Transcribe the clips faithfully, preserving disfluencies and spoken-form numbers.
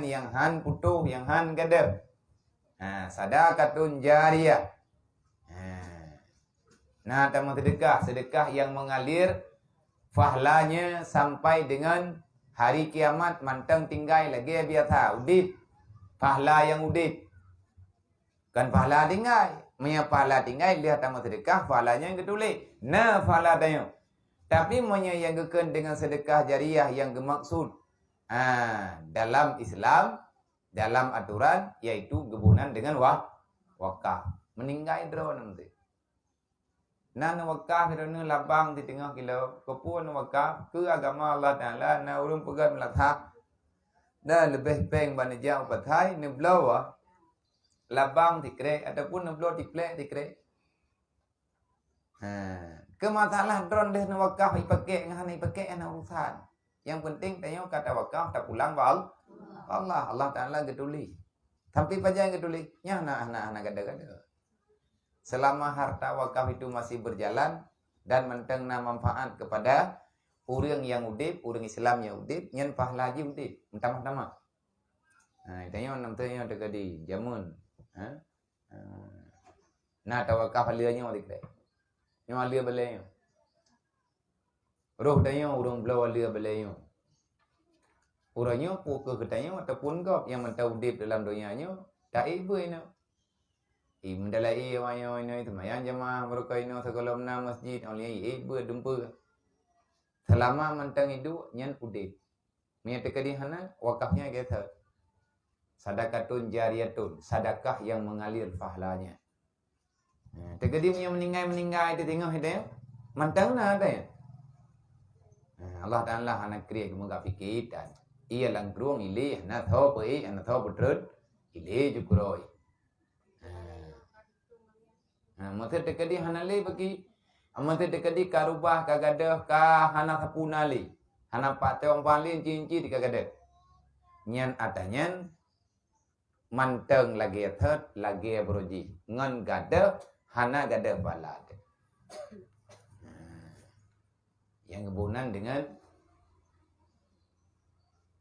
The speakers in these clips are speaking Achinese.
nyang han putôh, nyang han gadôh. Ha, sadaqatun jariyah. Ha. Nah, tamong sedekah, sedekah yang mengalir, pahalanya sampai dengan hari kiamat mantong tinggai lagée biasa, udeb. Pahala yang udeb. Kan pahala tinggai. Meunyoe pahala tinggai, lheueh tamong sedekah, pahalanya geutuléh. Nah, pahala tanyoe. Tapi meunyoe nyang geukheun dengan sedekah jariyah yang geumaksud, ha, dalam Islam, dalam aturan, yaitu geuboh nan dengan wa-, wakaf. Meuninggai droe nan teuh. Na neuwakaf droeneuh labang siteungoh kilo. Keupeue neuwakaf? Keu agama Allah Taala. Na ureuëng peugét meulasah, na leubeh péng ban neujak u pasai, neubloe labang sikrek ataupun neubloe tiplek sikrek. Ha, keu masalah droeneuh neuwakaf ipakék ngon hana ipakék, hana urusan. Nyang penting tanyoe ka tawakaf, tapulang bak Al-, Allah. Allah Taala geutuléh. Sampai pajan geutuléh? Nyan hana, hana, hana gadôh-gadôh. Selama harta wakaf itu masih berjalan dan mantong na manfaat kepada ureuëng nyang udeb, ureuëng Islam nyang udeb, nyan pahala jih udeb, meutamah-tamah. Ha, tanyoe nam tanyoe teuka di jameun. Ha? Ha. Na tawakaf aleue nyoe dikeu. Nyoe aleue balée nyoe. Roh tanyoe ureuëng bloe aleue balée nyoe. Uroe nyoe peu keuh geutanyoe ataupun gob nyang mantong udeb dalam donya nyoe, taék beuet inoe. Ih, meudalai awak nyoe inoe, seumayang jamaah, meureuka inoe sigohlom na masjid, awak nyoe ék beuet dumpeue. Seulama mantong iduek nyan udeb. Meunyoe teukeudi hana, wakafnya geuthot. Sadaqatun jariyatun, sadakah yang mengalir pahalanya. Ha, teukeudi meunyoe meuninggai-meuninggai teutinggai deh, mantong na deh. Ha, Allah Taala hana kriet keumeugah piké tan. Ia langkrueng ilée hana tho peuék, hana tho peutrön ilée jukroe. Ha. Ha, meuseue teukeudi hana lé bagi. Meuseue teukeudi ka rubah, ka gadôh, ka hana sapeue na lé. Hana pat tong paléng cit-cit ka gadôh. Nyan ata nyan mantong lagée thot, lagée beuroji. Ngon gadôh, hana gadôh pahala. Ha. Nyang geuboh nan dengan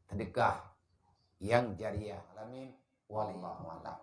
sedekah yang jariah. Alamin. Wallahu a'lam.